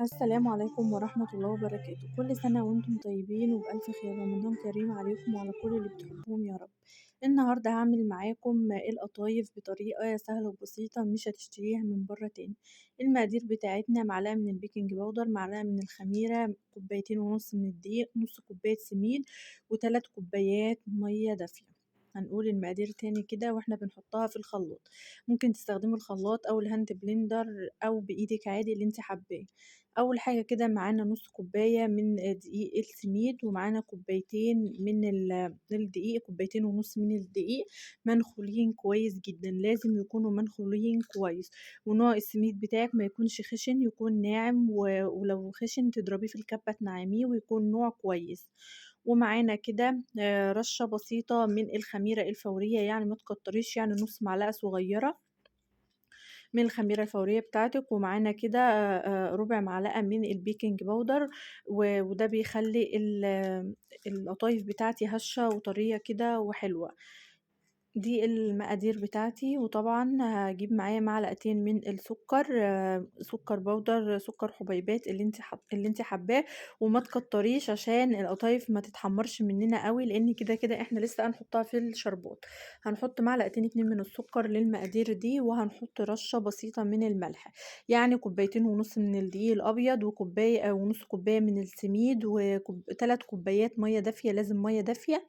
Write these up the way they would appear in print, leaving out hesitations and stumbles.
السلام عليكم ورحمة الله وبركاته. كل سنة وانتم طيبين وبألف خير، رمضان كريم عليكم وعلى كل اللي بتحبوهم يا رب. النهاردة هعمل معاكم القطايف بطريقة سهلة وبسيطة مش هتشتريها من بره تاني. المقادير بتاعتنا: معلقة من البيكنج باودر، معلقة من الخميرة، كوبايتين ونص من الدقيق، نص كوباية سميد، وتلات كوبايات مية دافية. هنقول المقادير تاني كده واحنا بنحطها في الخلاط. ممكن تستخدمي الخلاط او ال hand blender او بايدك عادي اللي انت حباه. اول حاجه كده معانا نص كوبايه من دقيق السميد، ومعانا كوبايتين من الدقيق، كوبايتين ونص من الدقيق منخولين كويس جدا، لازم يكونوا منخولين كويس. ونوع السميد بتاعك ما يكونش خشن، يكون ناعم، ولو خشن تضربيه في الكبه تنعميه ويكون نوع كويس. ومعانا كده رشه بسيطه من الخميره الفوريه، يعني ما تكتريش، يعني نص معلقه صغيره من الخميرة الفورية بتاعتك. ومعانا كده ربع معلقة من البيكنج باودر، وده بيخلي القطايف بتاعتي هشة وطرية كده وحلوة. دي المقادير بتاعتي. وطبعا هجيب معايا معلقتين من السكر، سكر بودر، سكر حبيبات، اللي انت حباه، وما تكتريش عشان القطايف ما تتحمرش مننا قوي، لان كده كده احنا لسه هنحطها في الشربات. هنحط معلقتين 2 من السكر للمقادير دي، وهنحط رشه بسيطه من الملح، يعني كوبايتين ونص من الدقيق الابيض، وكوبايه ونص كوبايه من السميد، وتلات كوبايات ميه دافيه. لازم ميه دافيه،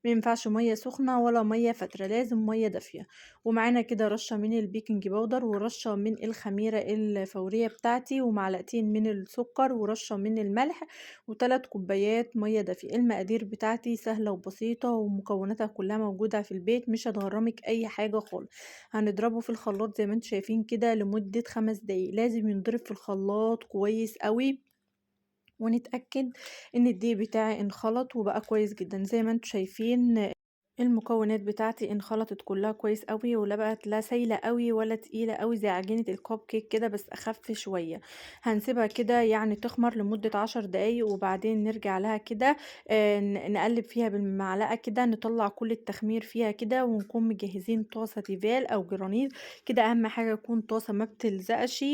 ما ينفعش ميه سخنه ولا ميه فاتره، لازم ميه دافيه. ومعانا كده رشه من البيكنج باودر، ورشه من الخميره الفوريه بتاعتي، ومعلقتين من السكر، ورشه من الملح، وتلات كوبايات ميه دافيه. المقادير بتاعتي سهله وبسيطه ومكوناتها كلها موجوده في البيت، مش هتغرمك اي حاجه خالص. هنضربه في الخلاط زي ما انتم شايفين كده لمده 5 دقايق، لازم ينضرب في الخلاط كويس قوي، ونتأكد ان الدقيق بتاعي انخلط وبقى كويس جدا. زي ما انتم شايفين المكونات بتاعتي انخلطت كلها كويس قوي، ولا بقت لا سايله قوي ولا تقيله قوي زي عجينه الكوب كيك كده، بس اخف شويه. هنسيبها كده يعني تخمر لمده 10 دقايق، وبعدين نرجع لها كده، نقلب فيها بالمعلقه كده، نطلع كل التخمير فيها كده، ونكون مجهزين طاسه تيفال او جرانيت كده. اهم حاجه يكون طاسه ما بتلزقش،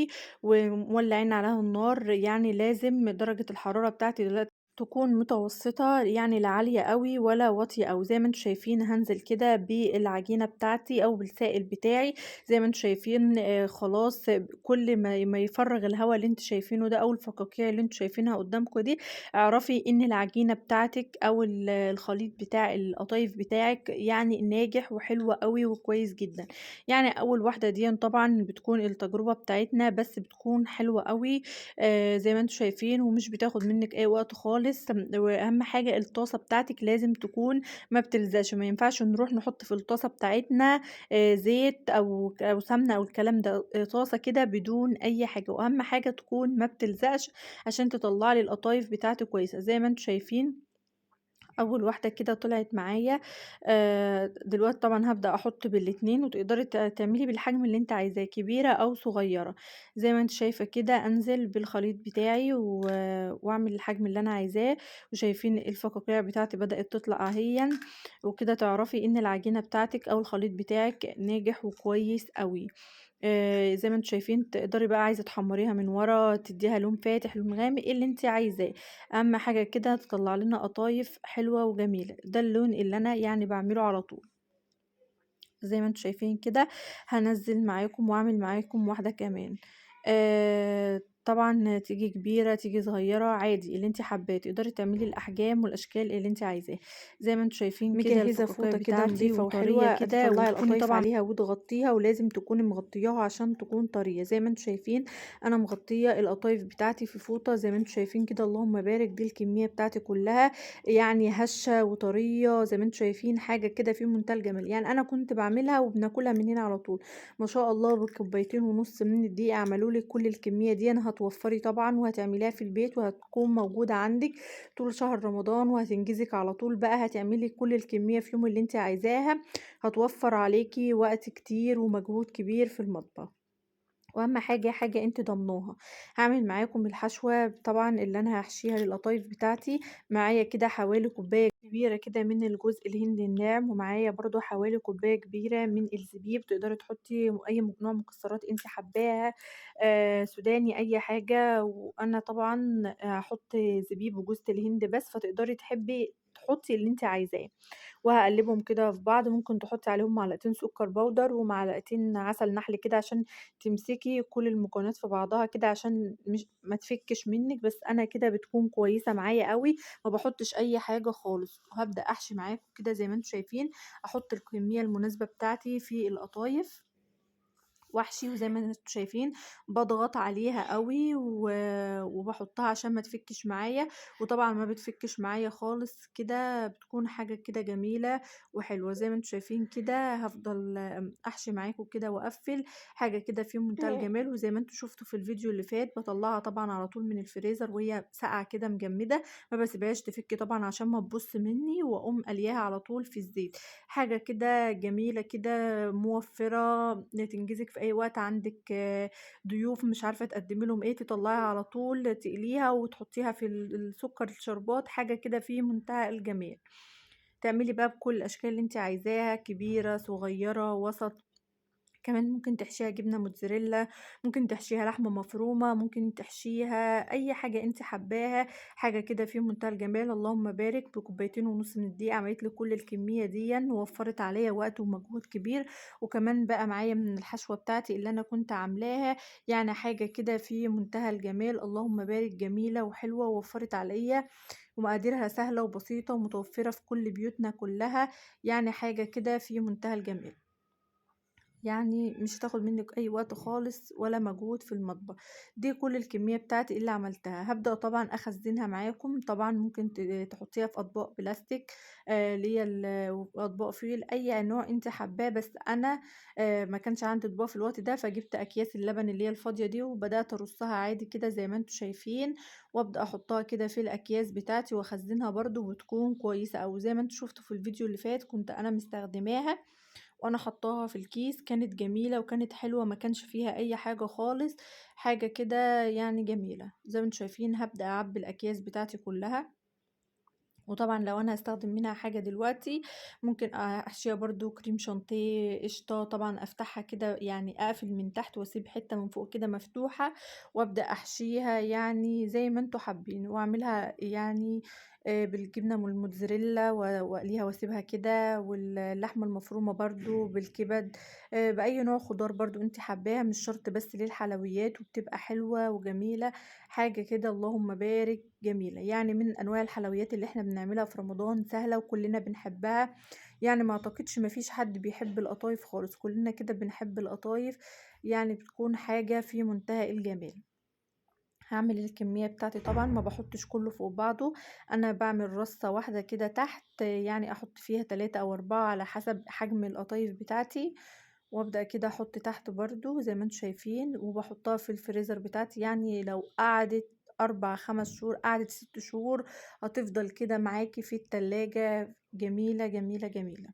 ومولعين عليها النار، يعني لازم درجه الحراره بتاعتي دلوقتي تكون متوسطة، يعني لا عالية قوي ولا واطية أوي. زي ما انتم شايفين هنزل كده بالعجينة بتاعتي أو بالسائل بتاعي، زي ما انتم شايفين، خلاص كل ما يفرغ الهواء اللي انتم شايفينه ده أو الفقاقيع اللي انتم شايفينها قدامكم دي، اعرفي إن العجينة بتاعتك أو الخليط بتاع القطايف بتاعك يعني ناجح وحلو قوي وكويس جدا. يعني أول واحدة دي طبعا بتكون التجربة بتاعتنا، بس بتكون حلوة قوي، زي ما انتم شايفين، ومش بتاخد منك اي وقت خالص. واهم حاجه الطاسه بتاعتك لازم تكون ما بتلزقش، ما ينفعش نروح نحط في الطاسه بتاعتنا زيت او سمنه او الكلام ده، طاسه كده بدون اي حاجه، واهم حاجه تكون ما بتلزقش عشان تطلع لي القطايف بتاعتي كويسه. زي ما انتم شايفين اول واحده كده طلعت معايا. دلوقتي طبعا هبدا احط بالاتنين، وتقدري تعملي بالحجم اللي انت عايزاه، كبيره او صغيره. زي ما انت شايفه كده انزل بالخليط بتاعي واعمل الحجم اللي انا عايزاه، وشايفين الفقاقيع بتاعتي بدات تطلع اهيا وكده تعرفي ان العجينه بتاعتك او الخليط بتاعك ناجح وكويس قوي. زي ما انتم شايفين تقدري بقى عايزه تحمريها من ورا، تديها لون فاتح لون غامق اللي انت عايزاه. اهم حاجه كده تطلع لنا قطايف حلوه وجميله، ده اللون اللي انا يعني بعمله على طول. زي ما انتم شايفين كده هنزل معاكم واعمل معاكم واحده كمان. طبعا تيجي كبيره تيجي صغيره عادي اللي انت حباه، تقدري تعملي الاحجام والاشكال اللي انت عايزاها. زي ما انتم شايفين كده مجهزه الفقاقيع فوطه كده بتاعتي نظيفه وطريه وحلوه كده، تطلعي وتكوني القطايف طبعا عليها وتغطيها، ولازم تكوني مغطياها عشان تكون طريه. زي ما انتم شايفين انا مغطيه القطايف بتاعتي في فوطه زي ما انتم شايفين كده، اللهم بارك. دي الكميه بتاعتي كلها يعني هشه وطريه زي ما انتم شايفين، حاجه كده في منتهى الجمال. يعني انا كنت بعملها وبناكلها من هنا على طول ما شاء الله. بكوبايتين ونص من الدقيق عملوا لي كل الكميه دي. انا هتوفري طبعا وهتعمليها في البيت، وهتكون موجوده عندك طول شهر رمضان، وهتنجزك على طول بقى، هتعملي كل الكميه في يوم اللي انت عايزاها، هتوفر عليكي وقت كتير ومجهود كبير في المطبخ. وأهم حاجة، حاجة أنتِ ضامناها. هاعمل معاكم الحشوة طبعًا اللي أنا هاحشيها للقطايف بتاعتي. معايا كده حوالي كوباية كبيرة كده من الجوز الهند الناعم، ومعايا برضه حوالي كوباية كبيرة من الزبيب، تقدري تحطي أي نوع مكسرات أنتِ حباها، سوداني، أي حاجة. وأنا طبعًا هاحط زبيب وجوزة الهند بس، فتقدري تحبي تحطي اللي أنتِ عايزاه. وهاقلّبهم كده في بعض، ممكن تحطّي عليهم معلقتين سُكّر بودر ومعلقتين عسل نحل كده عشان تمسكي كل المكونات في بعضها كده، عشان مش ما تفكِّش منِّك، بس أنا كده بتكون كويسة معايا أوي، ما باحطّش أي حاجة خالص. وهابدأ أحشي معاكم كده زي ما أنتم شايفين، أحط الكمية المناسبة بتاعتي في القطايف واحشي، وزي ما أنتم شايفين باضغط عليها أوي وباحطها عشان ما تفكش معايا، وطبعًا ما بتفكش معايا خالص كده، بتكون حاجة كده جميلة وحلوة. زي ما أنتم شايفين كده هافضل أحشي معاكم كده وأقفل، حاجة كده في منتهى الجمال. وزي ما أنتم شفتوا في الفيديو اللي فات باطلعها طبعًا على طول من الفريزر وهي ساقعة كده مجمدة، ما باسيبهاش تفك طبعًا عشان ما تبوظ مني، وأقوم قلياها على طول في الزيت. حاجة كده جميلة كده موفرة، تنجزِك في أي وقت. عندِك ضيوف مش عارفة تقدّمي لهم إيه، تطلّعيها على طول تقليها وتحطيها في السكر الشربات، حاجة كده في منتهى الجمال. تعملي بقى بكل الأشكال اللي أنتِ عايزاها، كبيرة، صغيرة، وسط. كمان ممكن تحشيها جبنة موتزاريلا، ممكن تحشيها لحمة مفرومة، ممكن تحشيها أي حاجة أنتِ حباها، حاجة كده في منتهى الجمال اللهم بارك. بكوبايتين ونص من الدقيق عملت لي كل الكمية ديًا، ووفرت عليَّ وقت ومجهود كبير، وكمان بقى معايا من الحشوة بتاعتي اللي أنا كنت عاملاها، يعني حاجة كده في منتهى الجمال اللهم بارك، جميلة وحلوة، ووفرت عليَّ، ومقاديرها سهلة وبسيطة ومتوفرة في كل بيوتنا كلها، يعني حاجة كده في منتهى الجمال. يعني مش هتاخد منك أي وقت خالص ولا مجهود في المطبخ. دي كل الكمية بتاعتي اللي عملتها. هبدأ طبعا أخزنها معاكم. طبعا ممكن تحطيها في أطباق بلاستيك، اللي هي أطباق فويل، أي نوع انت حباه، بس أنا ما كانش عندي أطباق في الوقت ده، فجبت أكياس اللبن اللي هي الفاضية دي وبدأت أرصها عادي كده زي ما انتم شايفين، وأبدأ أحطها كده في الأكياس بتاعتي وأخزنها برضو، وبتكون كويسة. أو زي ما انتم شفتوا في الفيديو اللي فات كنت أنا مستخدماها وأنا حطاها في الكيس، كانت جميلة وكانت حلوة، ما كانش فيها أي حاجة خالص، حاجة كده يعني جميلة. زي ما انتم شايفين هبدأ أعبي الأكياس بتاعتي كلها. وطبعا لو انا هستخدم منها حاجة دلوقتي ممكن احشيها برضو كريم شانتيه، قشطة. طبعا افتحها كده، يعني اقفل من تحت واسيب حتة من فوق كده مفتوحة، وابدأ احشيها يعني زي ما انتم حابين، واعملها يعني بالجبنة والموتزاريلا واقليها واسيبها كده، واللحمة المفرومة برضو بالكبد، بأي نوع خضار برضو انت حباها، مش شرط بس للحلويات، وبتبقى حلوة وجميلة، حاجة كده اللهم بارك جميلة. يعني من أنواع الحلويات اللي احنا بنعملها في رمضان، سهلة وكلنا بنحبها، يعني ما اعتقدش ما فيش حد بيحب القطايف خالص، كلنا كده بنحب القطايف، يعني بتكون حاجة في منتهى الجمال. هعمل الكمية بتاعتي طبعا ما بحطش كله فوق بعضه، انا بعمل رصة واحدة كده تحت، يعني احط فيها 3 او 4 على حسب حجم القطايف بتاعتي، وابدأ كده احط تحت برضو زي ما انتم شايفين، وبحطها في الفريزر بتاعتي. يعني لو قعدت 4 5 شهور، قعدت 6 شهور، هتفضل كده معاكي في التلاجة، جميلة جميلة جميلة.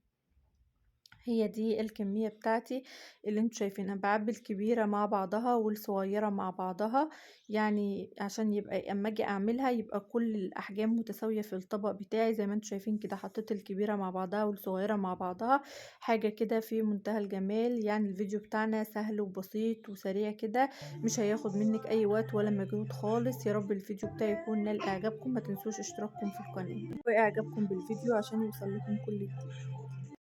هي دي الكمية بتاعتي اللي انتوا شايفينها. بعبي الكبيرة مع بعضها والصغيرة مع بعضها، يعني عشان يبقى اما اجي اعملها يبقى كل الاحجام متساوية في الطبق بتاعي. زي ما انتوا شايفين كده حطيت الكبيرة مع بعضها والصغيرة مع بعضها، حاجة كده في منتهى الجمال. يعني الفيديو بتاعنا سهل وبسيط وسريع كده، مش هياخد منك اي وقت ولا مجهود خالص. يا رب الفيديو بتاعي يكون نال اعجابكم، ما تنسوش اشتراككم في القناة واعجابكم بالفيديو عشان يوصل لكم كل جديد.